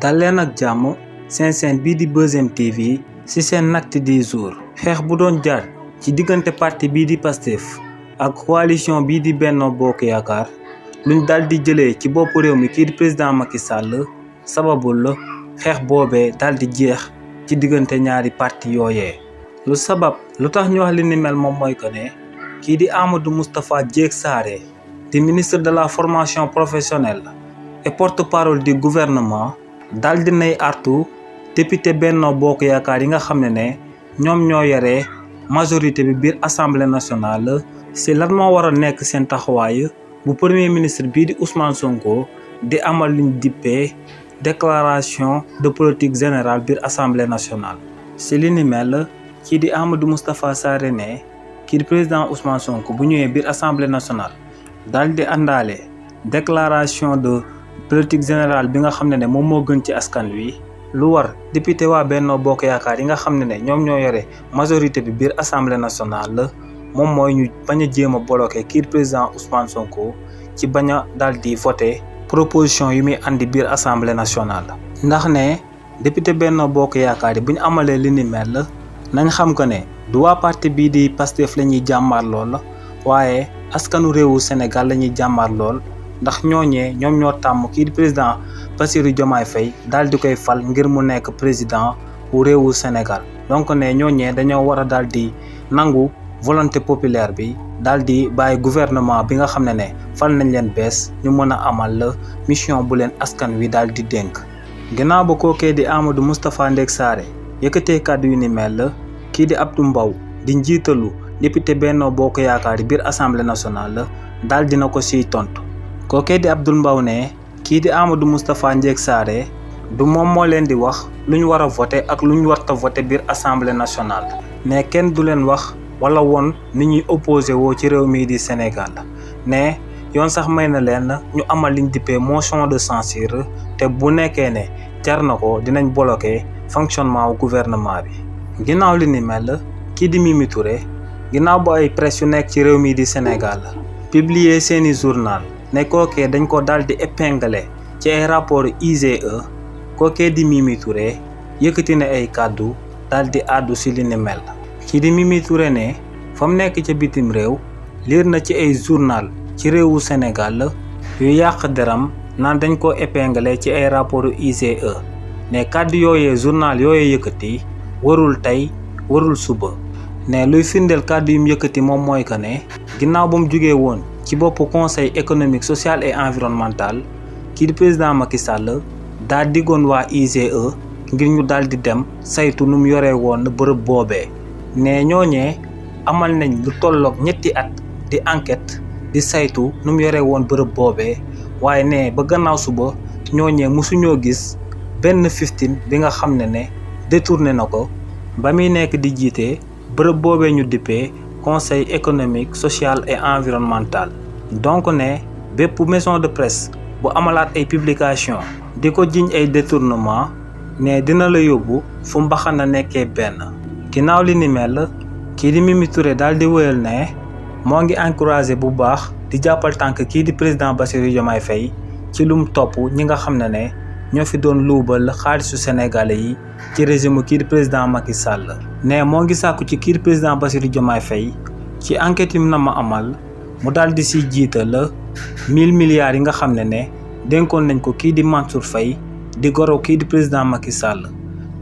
dal leen ak jàmm seen chaîne bii di Buzz M TV ci seen acte du jour. xeex bu doon jaar ci diggante parti bii di Pastef ak coalition bii di Benno Bokk Yaakaar luñ dal di jëlee ci bopp réew mi kii di président Macky Sall sababul la xeex boobee dal di jeex ci diggante ñaari parti yooyee. lu tax ñu wax li ni mel moom mooy que ne kii di Amadou Moustapha Dièye Sarré di ministre de la formation professionnelle et porte-parole du gouvernement dal di nay artu député Benno Bokk Yaakaar yi nga xam ne ñoom ñoo yore majorité bi biir assemblée nationale si lan moo war a nekk seen taxawaay bu premier ministre bii di Ousmane Sonko di amal luñ dippee déclaration de politique générale biir assemblée nationale. si li ni mel kii di Amadou Moustapha Sarré ne kii di président Ousmane Sonko bu ñëwee biir assemblée nationale dal di àndaale déclaration de politique générale bi nga xam ne moom moo gën ci askan wi. lu war député waa Benno Bokk Yaakaar yi nga xam ne ñoom ñoo yore majorité bi biir assemblée nationale moom mooy ñu bañ a jéem a bloqué kii président Ousmane Sonko ci bañ a daal di voté proposition yi muy andi biir assemblée nationale. ndax ne député Benno Bokk Yaakaar yi bu ñu amalee li ni mel nañ xam que ne du waa parti bii di Pastef la ñuy jàmmaar lool waaye askanu réewu Sénégal la ñuy jàmmaar lool ndax ñooñee ñoom ñoo tàmm kii di président Bassirou Diomaye Faye daal di koy fal ngir mu nekk président wu réewu Sénégal. donc ne ñooñee dañoo war a daal di nangu volonté populaire bi daal di bàyyi gouvernement bi nga xam ne fal nañ leen bees ñu mën a amal la mission bu leen askan wi daal di dénk. ginnaaw ba kookee di Amadou Moustapha Dièye Sarré yëkkatee kàddu yu ni mel kii di Abdou Mbow di njiitalu député Benno Bokk Yaakaar biir assemblée nationale daal dina ko siy tontu. kookee di Abdou Mbow ne kii di Amadou Moustapha Dièye Sarré du moom moo leen di wax lu ñu war a voté ak lu ñu warta voté biir assemblée nationale. ne kenn du leen wax wala woon ni ñuy opposé woo ci réew mii di Sénégal ne yoon sax may na leen ñu amal liñ dippee motion de censure te bu nekkee ne jar na ko dinañ bloqué fonctionnement wu gouvernement bi. ginnaaw li ni mel kii di Mimi Touré ginnaaw ba ay presse yu nekk ci réew mii di Sénégal publier seeni journal ne kookee dañ ko daal di épinglé ci ay rapport IGE kookee di Mimi Touré yëkkati na ay kàddu daal di àddu si li ni mel. kii di Mimi Touré ne fa mu nekk ca bitim réew liir na ci ay journal ci réewu Sénégal yu yàq deram naan dañ ko épinglé ci ay rapport IGE ne kàddu yooyee journal yooyee yëkkati warul tey warul suba. ne luy firndeel kàddu yum yëkkati moom mooy que ne ginnaaw ba mu jugee woon ci boppu conseil économique social et environnemental kii di président Macky Sall daa diggoon waa IGE ngir ñu daal di dem saytu nu mu yoree woon bërëb boobee. ne ñooñee amal nañ lu tolloog ñetti at di enquête di saytu nu mu yoree woon bërëb boobee waaye ne ba gannaaw suba ñooñee mosuñoo gis benn 15 bi nga xam ne détourné na ko ba muy nekk di jiite bërëb boobee ñu dippee conseil économique social et environnemental. donc ne bépp maison de presse bu amalaat ay publication di ko jiñ ay détournement ne dina la yóbbu fu mbaxana nekkee benn. ginnaaw li ni mel kii di Mimi Touré daal di wéyal ne moo ngi encouragé bu baax di jàppal tànk kii di président Bassirou Diomaye Faye ci lum topp ñi nga xam ne ñoo fi doon luubal xaalisu sénégalais yi ci régime kii di président Macky Sall. ne moo ngi sàkku ci kii di président Bassirou Diomaye Faye ci enquête yi na ma amal mu daal di si jiital 1000 milliards yi nga xam ne dénkoon nañ ko kii di Mansour Faye di goro kii di président Macky Sall.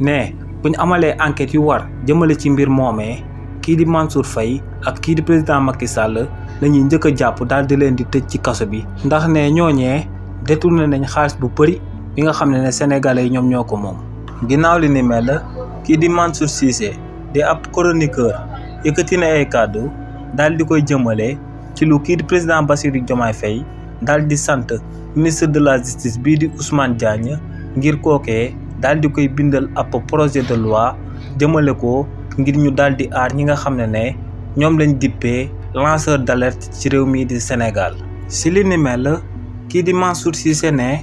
ne bu ñu amalee enquête yu war jëmale ci mbir moomee kii di Mansour Faye ak kii di président Macky Sall la ñuy njëkk a jàpp daal di leen di tëj ci kaso bi. ndax ne ñooñee détourné nañ xaalis bu bëri bi nga xam ne sénégalais yi ñoom ñoo ko moom. ginnaaw li ni mel kii di Mansour Cissé di ab chroniqueur yëkkati na ay kàddu daal di koy jëmale ci lu kii di président Bassirou Diomaye Faye daal di sant ministre de la justice bii di Ousmane Diagne ngir kookee daal di koy bindal ab projet de loi jëmale ko ngir ñu daal di aar ñi nga xam ne ñoom lañ dippee lanceur d'alerte ci réew mii di Sénégal. si li ni mel kii di Mansour Cissé ne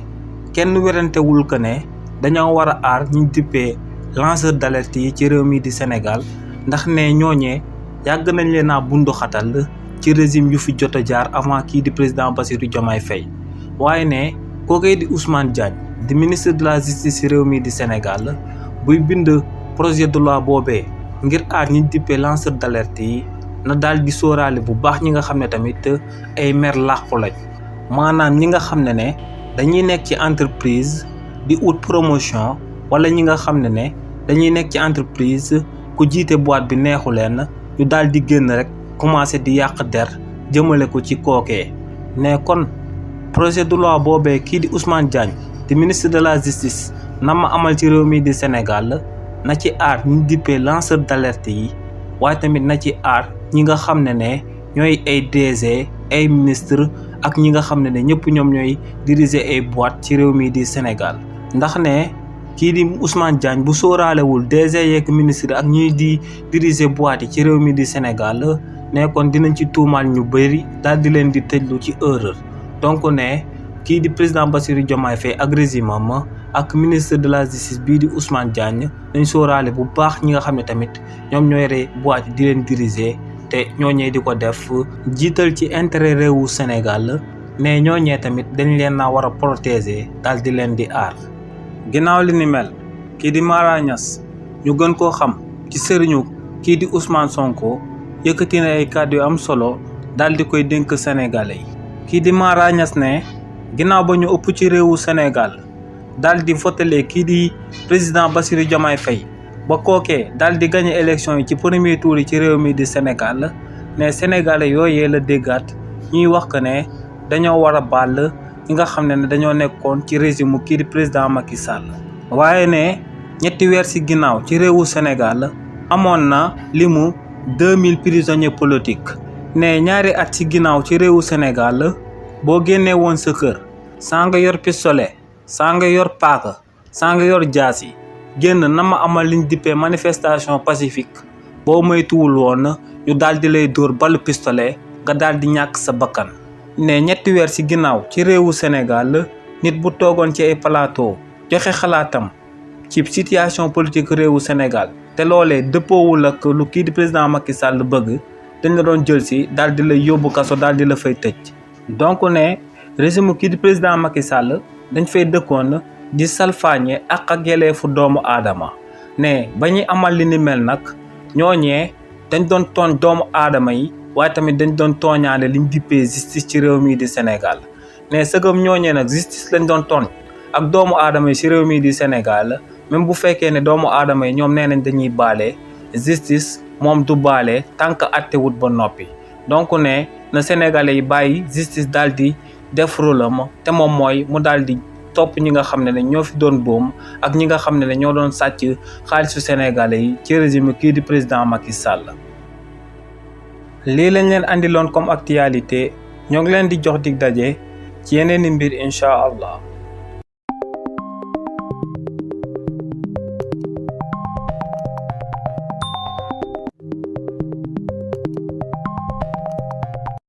kenn werantewul que ne dañoo war a aar ñu dippee lanceur d'alerte yi ci réew mii di Sénégal ndax ne ñooñee yàgg nañ leen a bundu xatal ci régime yu fi jot a jaar avant kii di président Bassirou Diomaye Faye waaye ne kookee di Ousmane Diagne di ministre de la justice ci réew mi di Sénégal buy bind projet de loi boobee ngir aar ñi dippee lanceur d'alerte yi na daal di sóoraale bu baax ñi nga xam ne tamit ay mer làqu lañ maanaam ñi nga xam ne dañuy nekk ci entreprise di ut promotion wala ñi nga xam ne dañuy nekk ci entreprise ku jiite boîte bi neexu leen ñu daal di génn rek commencé di yàq der jëmale ko ci kookee ne kon projet de loi boobee kii di Ousmane Diagne di ministre de la justice na ma amal ci réew mi di Sénégal na ci aar ñi dippee lanceur d'alerte yi waaye tamit na ci aar ñi nga xam ne ñooy ay DG ay ministre ak ñi nga xam ne ñëpp ñoom ñooy diriger ay boîte ci réew mi di Sénégal ndax ne kii di Ousmane Diagne bu sóoraalewul DG yeeg ministre ak ñi di diriger boîte yi ci réew mi di Sénégal ne kon dinañ ci tuumaal ñu bëri daal di leen di tëjlu ci erreur donc ne kii di président Bassirou Diomaye Faye ak régime am ak ministre de la justice bii di Ousmane Diagne dañ sóoraale bu baax ñi nga xam ne tamit ñoom ñooy re boîte di leen diriger te ñooñee di ko def jiital ci intérêt réewu Sénégal ne ñooñee tamit dañ leen naa war a protéger daal di leen di aar. ginnaaw li ni mel kii di Mara Niass ñu gën koo xam ci sëriñu kii di Ousmane Sonko yëkkati na ay kàddu yu am solo daal di koy dénk Sénégalais yi. kii di Mara Niass ne ginnaaw ba ñu ëpp ci réewu Sénégal daal di votelee kii di président Bassirou Diomaye Faye ba kookee daal di gagné élection yi ci premier tour yi ci réew mi di Sénégal ne Sénégalais yooyee la déggaat ñuy wax que ne dañoo war a baal ñi nga xam ne dañoo nekkoon ci régime kii di président Macky Sall. waaye ne ñetti weer ci ginnaaw ci réewu Sénégal amoon na limu 2000 prisonniers politiques ne ñaari at ci ginnaaw ci réewu Sénégal boo génnee woon sa kër saa nga yor pistolet saa nga yor paaka saa nga yor jaasi génn na ma amal liñ dippee manifestation pacifique boo moytuwul woon ñu daal di lay dóor balu pistolet nga daal di ñàkk sa bakkan. ne ñetti weer ci ginnaaw ci réewu Sénégal nit bu toogoon ci ay plateau joxe xalaatam ci situation politique réewu Sénégal te loolee dëppoowul ak lu kii di président Macky Sall bëgg dañ la doon jël ci daal di lay yóbbu kaso daal di la fay tëj. donc ne régime kii di président Macky Sall dañ fay dëkkoon di salfaañe ak yelleefu doomu aadama ne ba ñuy amal li ni mel nag ñooñee dañ doon tooñ doomu aadama yi waaye tamit dañ doon tooñaale liñ dippee justice ci réew mii di Sénégal ne sëgam ñooñee nag justice lañ doon tooñ ak doomu aadama yi ci réew mii di Sénégal même bu fekkee ne doomu aadama yi ñoom nee nañ dañuy baale justice moom du baale tant que attewut ba noppi donc ne na Sénégalais yi bàyyi justice daal di def rôle am te moom mooy mu daal di topp ñi nga xam ne ñoo fi doon boom ak ñi nga xam ne ñoo doon sàcc xaalisu Sénégalais yi ci régime kii di président Macky Sall. lii lañ leen andiloon comme actualité ñoo ngi leen di jox dig daje ci yeneen i mbir incha allah.